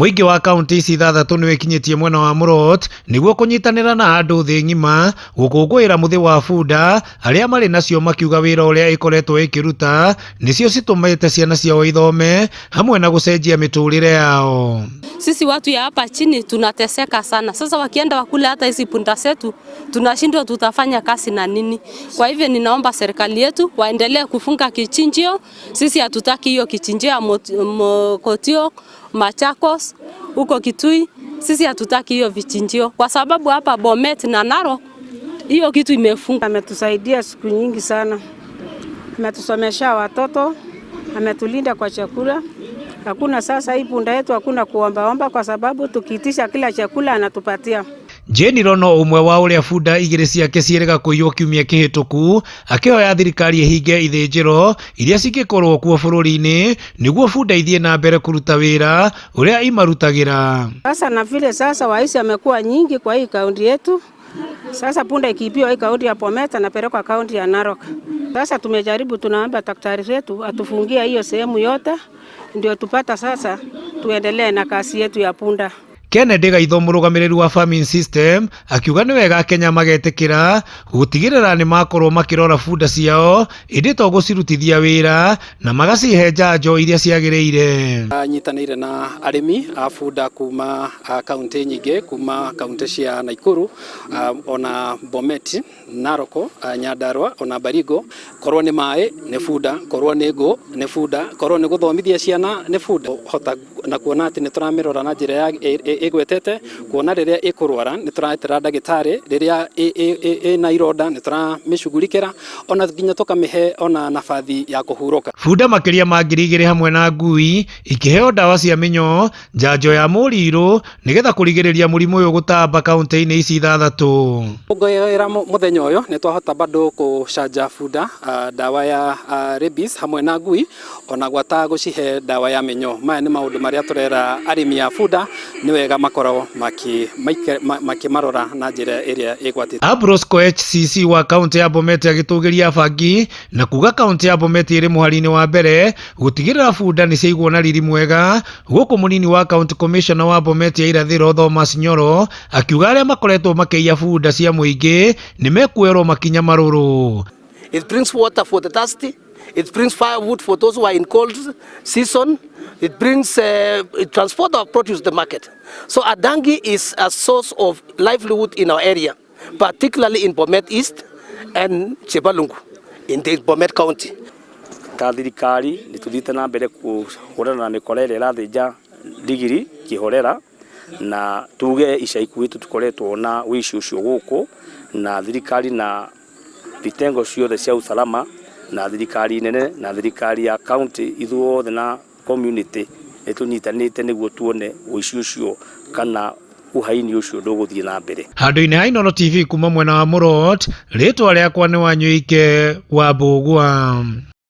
Mũingĩ wa kaunti ici ithathatũ nĩwĩkinyĩtie mwena wa Murot nĩguo kũnyitanĩra na andũ thĩ ng'ima gũkũngũĩra mũthĩ wa bunda, arĩa marĩ nacio makiuga wĩra ũrĩa ĩkoretwo ĩkĩruta nĩcio citũmĩte ciana ciao ithome hamwe na gũcenjia mĩtũrĩre yao. Sisi watu ya hapa chini tunateseka sana. Sasa wakienda wakule hata hizi punda zetu, tunashindwa tutafanya kazi na nini? Kwa hivyo ninaomba serikali yetu waendelee kufunga kichinjio. Sisi hatutaki hiyo kichinjio ya Mogotio, Machakos, huko Kitui. Sisi hatutaki hiyo vichinjio kwa sababu hapa Bomet na Narok hiyo kitu imefunga. Ametusaidia siku nyingi sana, ametusomesha watoto, ametulinda kwa chakula. Hakuna sasa hii punda yetu hakuna kuombaomba, kwa sababu tukiitisha kila chakula anatupatia. Jane Rono ũmwe wa ũrĩa bunda igĩrĩ ciake ciĩrĩga kũiywo kiumia kĩhĩtũku akĩhoya thirikari ĩhinge ithĩnjĩro iria cingĩkorwo kuo bũrũri-inĩ nĩguo bunda ithiĩ na mbere kũruta wĩra ũrĩa imarutagĩra. Sasa na vile sasa waizi amekuwa nyingi kwa hii kaunti yetu. Sasa punda ikiibiwa hii kaunti ya Bomet anapelekwa kaunti ya Narok. Sasa tumejaribu, tunaomba daktari wetu atufungie hiyo sehemu yote ndio tupata sasa tuendelee na kazi yetu ya punda. Kennedy Gaitho mũrũgamĩrĩri wa Farming System akiuga nĩ wega Kenya magetĩkĩra gũtigĩrĩra nĩ makorwo makĩrora bunda ciao ĩndĩ to gũcirutithia wĩra na magacihe njanjo iria ciagĩrĩire. Nyitanĩire na arĩmi a bunda kuma kaunti nyingĩ, kuma kaunti cia Nakuru, ona Bomet, Narok, Nyandarua ona Baringo. Korwo nĩ maĩ nĩ bunda, korwo nĩ ngũ nĩ bunda, korwo nĩ gũthomithia ciana nĩ bunda. Hota na kuona atĩ nĩ tũramĩrora na njĩra ya ĩgwetete, kuona rĩrĩa ĩkũrwara nĩ tũretera ndagĩtarĩ, rĩrĩa ĩna ironda nĩ tũramĩcugurikĩra, ona nginya tũkamĩhe ona nabathi ya kũhurũka. Bunda makĩria ma 2000 hamwe na ngui ikĩheo ndawa cia mĩnyoo, njanjo ya mũrirũ nĩgetha kũrigĩrĩria mũrimũ ũyũ gũtamba kaunti-inĩ ici ithathatũ. Kũngũĩra mũthenya ũyũ nĩ twahota bado kũcanja bunda ndawa ya rabies hamwe na ngui, ona gwata gũcihe ndawa ya mĩnyoo. Maya nĩ maũndũ marĩa tũrera arĩmi a bunda nĩ wega makorwo makĩmarora na njĩra ĩrĩa ĩgwatĩte. Ambrose Koech CC wa kaunti ya Bomet agĩtũgĩria bangi na kuga kaunti ya Bomet ĩrĩ mũhari-inĩ wa mbere gũtigĩrĩra bunda nĩ ciaigwo na riri mwega, gũkũ mũnini wa county commissioner wa Bomet ya irathĩro Thomas Nyoro akiuga arĩa makoretwo makĩiya bunda cia mũingĩ nĩ mekuoerwo makinya marũrũ. It brings water for the thirsty. It brings firewood for those who are in cold season. It brings, it transport our produce to the market. So a donkey is a source of livelihood in our area, particularly in Bomet East and Chepalungu in the Bomet County. Ta thirikari nĩ tũthiĩte na mbere kũhũrana na mĩkora ĩrĩa ĩrathĩnja ndigiri kĩhorera, na tuge ica ikuhĩ tũtikoretwo na ũici ũcio gũkũ, na thirikari na vitengo ciothe cia usalama na thirikari nene na thirikari ya county, ithuothe na community nĩ tũnyitanĩte nĩguo tuone ũici ũcio kana uhaini ũcio ndũgũthiĩ na mbere. Handũ-inĩ ha Inooro TV kuma mwena wa Murot, rĩtwa rĩakwa nĩ Wanyũike wa Mbũgua.